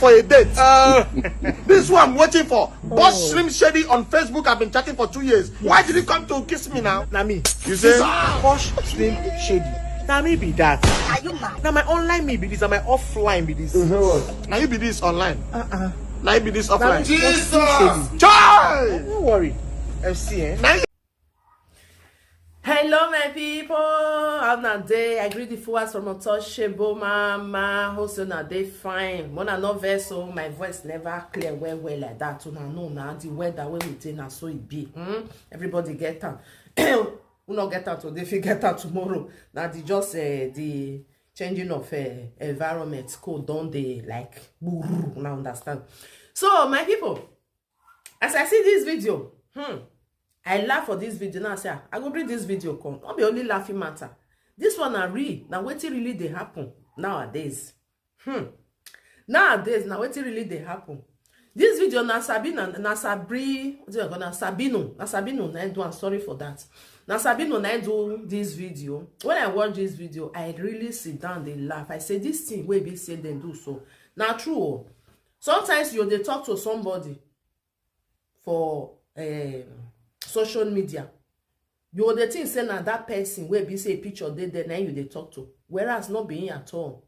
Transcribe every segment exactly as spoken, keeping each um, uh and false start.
for a date. Uh, this is what I'm waiting for. Boss Slim Shady on Facebook. I've been chatting for two years. Why did you come to kiss me now? Na me. You say? Boss Slim Shady. Na me be that. Are you mad? Na my online me be this. Na my offline be this. Now you be this online. Uh-uh. Now you be this offline. Jesus! Chai! Don't worry. F C, eh? Now you Hello, my people. How na dey? I greet the fullers from Untouchable Mama. Hope say una dey fine. Una no vex o, my voice never clear well well like that. Una know na the weather wey we dey na so e be. Hmm? Everybody get am. Who no get am today fit get am tomorrow. Na the just uh, the changing of uh, environment code don dey like gburu. Una understand? So my people, as I see this video, hmm, I laugh for this video now. I say, "Ah, I go bring this video come." No be only laughing matter. This one na real, na wetin really dey happen nowadays. Hmm. Nowadays, na wetin really dey happen. This video na Sabina, na Sabri, wetin I call na Sabino, na Sabino na do. I'm sorry for that. Na Sabino na do this video. When I watch this video, I really sit down dey laugh. I say this thing wey be say dem do so na true o. Sometimes you dey talk to somebody for um, social media, you go dey think say na that person wey be say picture dey there na you dey talk to, whereas no be him at all.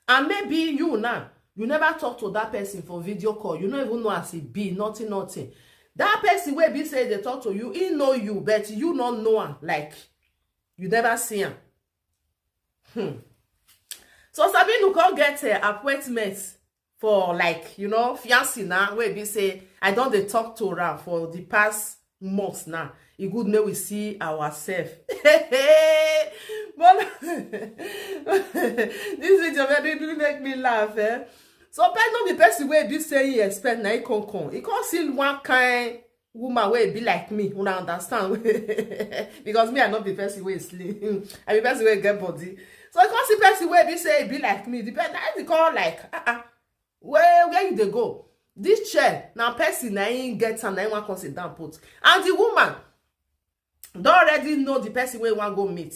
And maybe you now, you never talk to that person for video call, you no even know as e be, nothing, nothing. That person wey be say dey talk to you, he know you, but you no know am, like you never see am. Hmm. So Sabinu come get uh, appointment for like you know fiancé na wey be say I don dey talk to am for the past months now. E good make we see ourselves. But this video really make me laugh. Eh? So person no be person wey be say he expect na he come come. He come see one kind woman wey be like me, una understand? Because me I no be person wey slim. I be person wey get body. So I come see person wey be say e be like me. The person I call like ah ah. Where where you dey go? This chair na person na him get am na him wan come sit down put. And the woman don already know the person wey wan go meet.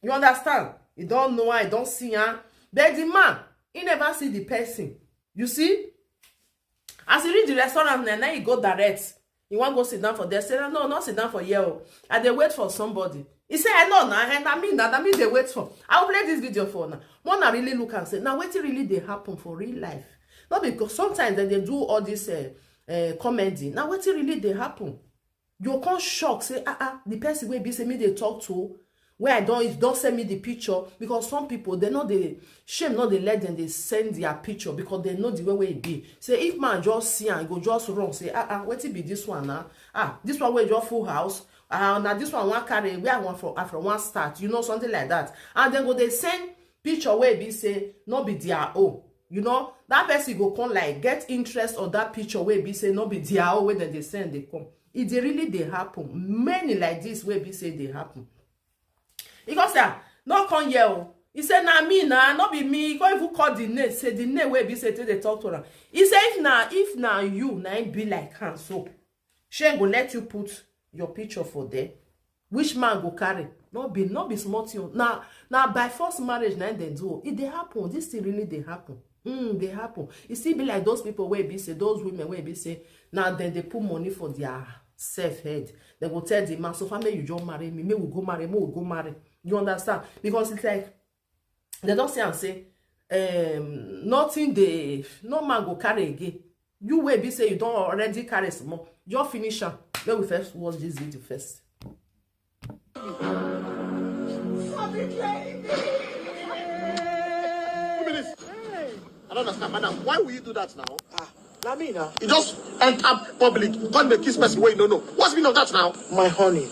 You understand? He don know am, he don see am. But the man, he never see the person. You see? As he reach the restaurant na na he go direct. He wan go sit down for there. Say no, no sit down for here o. I dey wait for somebody. He say I know na, na me na, na me dey wait for. I will play this video for una. Una really look and say na wetin really dey happen for real life. No because sometimes dem dey do all this uh, uh, comedy. Na wetin really dey happen. You come shock say ah ah the person wey be say me dey talk to wey I don don send me the picture because some people they no dey shame no dey let them dey send their picture because they know the way wey e be say if man just see am e go just run say ah ah wetin be this one na ah this one wey just full house ah na this one wan carry where I wan from I from wan start you know something like that and dem go dey send picture wey be say no be their own you know that person go come like get interest on that picture wey be say no be their own wey dem dey send dey come e dey really dey happen many like this wey be say dey happen because ah no come here o he say na me na no be me he come even call the name say the name wey be say take dey talk to am he say if na if na you na him be like am so shey go let you put your picture for there which man go carry no be no be small thing o na na by force marriage na im dem do o e dey happen this thing really dey happen mm, dey happen e still be like those people wey be say those women wey be say na dem dey put money for their self head dem go tell the man so far make you just marry me make we go marry make we go marry you understand because it's like dem don see am say um, nothing dey no man go carry again you wey be say you don already carry small just finish am make we first watch this video first. I don't understand, madam. Why will you do that now? Ah, na me na. You just enter public, come dey kiss person wey you no know. What's the meaning of that now? My honey,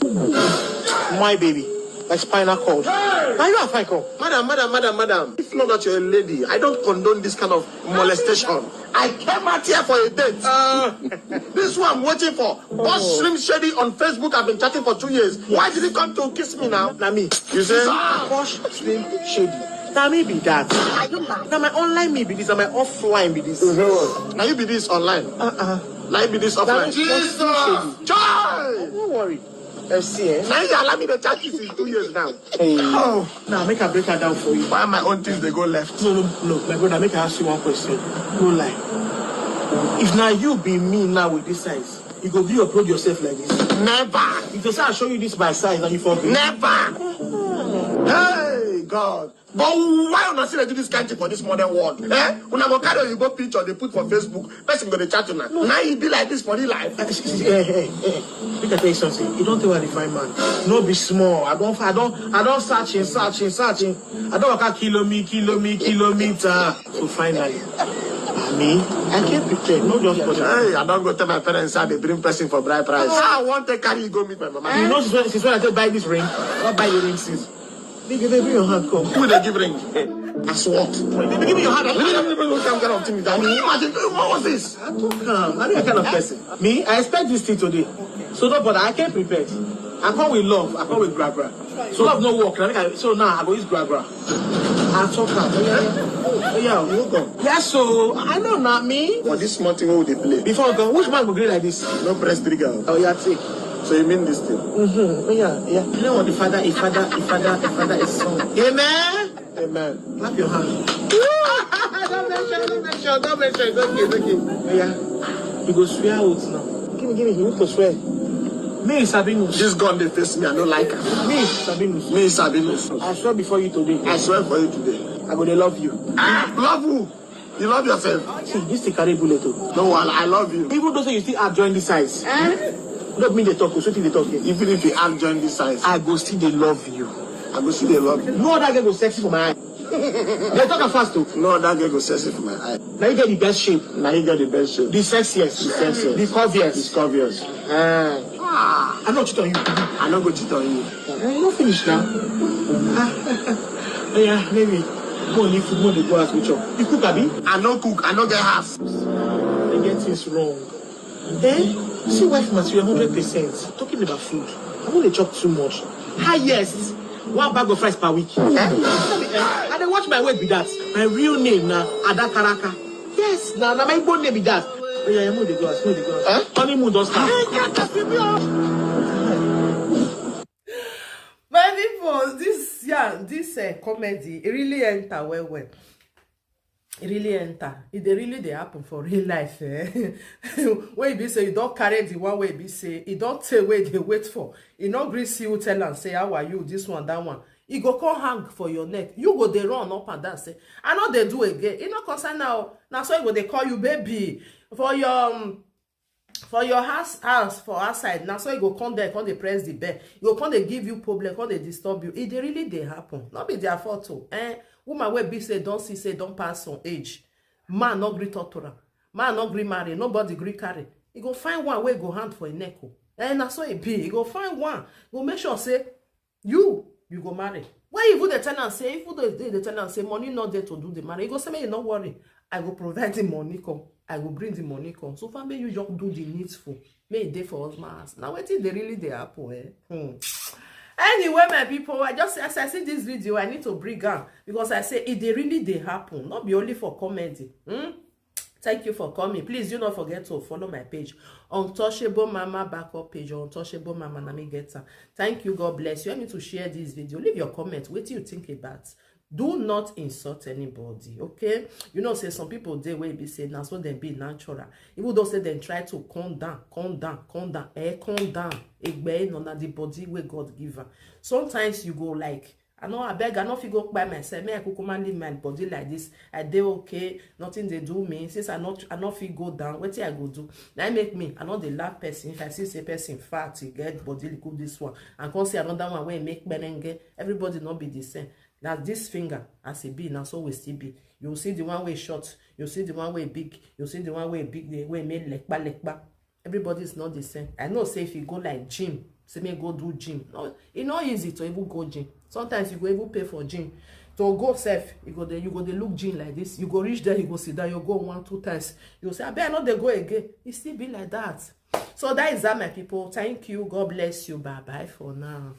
my baby, my spinal cord. Na you I find come. Madam, madam, madam, madam. If not that you're a lady, I don't condone this kind of molestation. I came out here for a date. Uh, this is what I'm waiting for. Boss Slim Shady on Facebook, I've been chatting for two years. Why did he come to kiss me now? Na me. You say? Boss Slim Shady. Na me be that. Are you mad? Na my online me be this, na my offline be this. Now you be this online. Uh-uh. Now you be this offline. Jesus! Joy! Don't worry. F C, eh? Now you allow me to chat you since two years now. Hey. Oh. Now make I break her down for you. Why my own things they go left? No, no, no, my brother, make I ask you one question. No lie. If na you be me now with this size, you go be upload yourself like this. Never. If you say I show you this my size, and you forget. Never. Hey God. But why una still dey do this kind thing for this modern world? Eh? Una go carry oyibo picture dey put for Facebook. Person go dey chat una. Now you be like this for real life. Eh, eh, eh, eh. Make I tell you something. You don't tell what define man. No be small. I don't, I don't, I don't search and search and search and I don't waka kilometer, kilometer, kilometer. So finally, me, I can't pretend. No, just put. Hey, I don't go tell my parents how they bring person for bride price. Ah, I want to carry you go meet my mama. You know, since when, since when I take buy this ring, what buy the ring since? Baby, baby, your hand come. Who they give ring? As what? Baby, give me your hand. Baby, baby, baby, what kind of thing is that? Can you imagine? What was this? I don't come. I don't kind of person. Me, I expect this thing today. So no, but I can't prepare. I come with love. I come with gra gra. So love no work. Na make I, so now I go use gra gra. I talk am. Oh yeah, yeah. Oh yeah. You go. Yes, so I know not me. For this small thing wey we dey play. Before God, which man go gree like this? No press trigger. Oh yeah, take. So you mean this thing? Mm-hmm. Oh yeah, yeah. You know what? The father, a father, a father, a father, a son. Amen. Amen. Clap your hand. Don't mention, don't mention, don't mention. It's okay, it's okay. Oh yeah. You go swear out now. Give me, give me. You need to swear. Me, Sabinus. This gun dey face me, I no like am. Me, Sabinus. Me, Sabinus. I swear before you today. I swear for you today. I go dey love you. Ah, love who? You love yourself. See, this thing carry bullet o. No, I, I love you. Even though say you still add join this size. Eh? No be me dey talk o, so you dey talk here. Even if you add join this size, I go still dey love you. I go still dey love you. No other girl go sexy for my eye. Dey talk am fast o. No other girl go sexy for my eye. Na you get the best shape. Na you get the best shape. The sexiest. The sexiest. The curviest. The curviest. Eh. Ah, I no cheat on you. I no go cheat on you. Eh, you no finish now. Ah, yeah, maybe. Go on, if you go house, we chop. You cook, abi? I no cook. I no get house. They get things wrong. Eh? See wife material hundred percent. Talking about food. I no dey chop too much. Highest, one bag of rice per week. Eh? I dey watch my weight be that. My real name na Adakaraka. Yes, na, na my Igbo name be that. Oh yeah, yeah, move dey go house, move dey go house. Eh? Honeymoon don start. My people, this, yeah, this uh, comedy, it really enter well well. E really enter. E dey really dey happen for real life, eh? Wey e be say you don carry the one wey e be say e don tey wey e dey wait for. E no gree see you tell am say, "How are you?" This one, that one. E go come hang for your neck. You go dey run up and down say, "I no dey do again." E no concern now. Na so e go dey call you baby for your um, for your house, house for outside. Na so e go come there, come dey press the bell. E go come dey give you problem, come dey disturb you. E dey really dey happen. No be their fault o. Eh, woman wey be say don see say don pass some age, man no gree talk to am, man no gree marry, nobody gree carry. E go find one wey go hand for im neck o. Eh, na so e be. E go find one, go make sure say you, you go marry. When you even dey tell am say, even though they dey tell am say money no dey to do the marriage, e go say, "Make you no worry, I go provide the money come, I go bring the money come." So far, make you just do the needful, make e dey for husband house. Na wetin dey really dey happen, eh? Hmm. Anyway, my people, I just, as I see this video, I need to bring am because I say e dey really dey happen, not be only for comedy. Hmm? Thank you for coming. Please do not forget to follow my page, Untouchable Mama Backup page, or Untouchable Mama Namigeta. Thank you. God bless you. Help me to share this video. Leave your comment. What do you think about? Do not insult anybody, okay? You know, say some people dey wey be say na so dem be natural. Even though say dem try to calm down, calm down, calm down, eh, calm down. Egbe no na the body wey God give am. Sometimes you go like, "I no, abeg, I no fit go kpai myself. Make I kukuma leave my body like this. I dey okay. Nothing dey do me. Since I no, I no fit go down, wetin I go do?" Na im make me, I no dey laugh person. If I see say person fat, e get body good, this one, and come see another one wey make kpenenge. Everybody no be the same. Na this finger, as e be, na so we still be. You see the one wey short, you see the one wey big, you see the one wey big, the wey make lekpa lekpa. Everybody is not the same. I know say if you go like gym, say me go do gym. No, e no easy to even go gym. Sometimes you go even pay for gym. To go sef, you go dey, you go dey look gym like this. You go reach there, you go sit down, you go one, two times. You say, "Abeg, I no dey go again." E still be like that. So that is that, my people. Thank you. God bless you. Bye bye for now.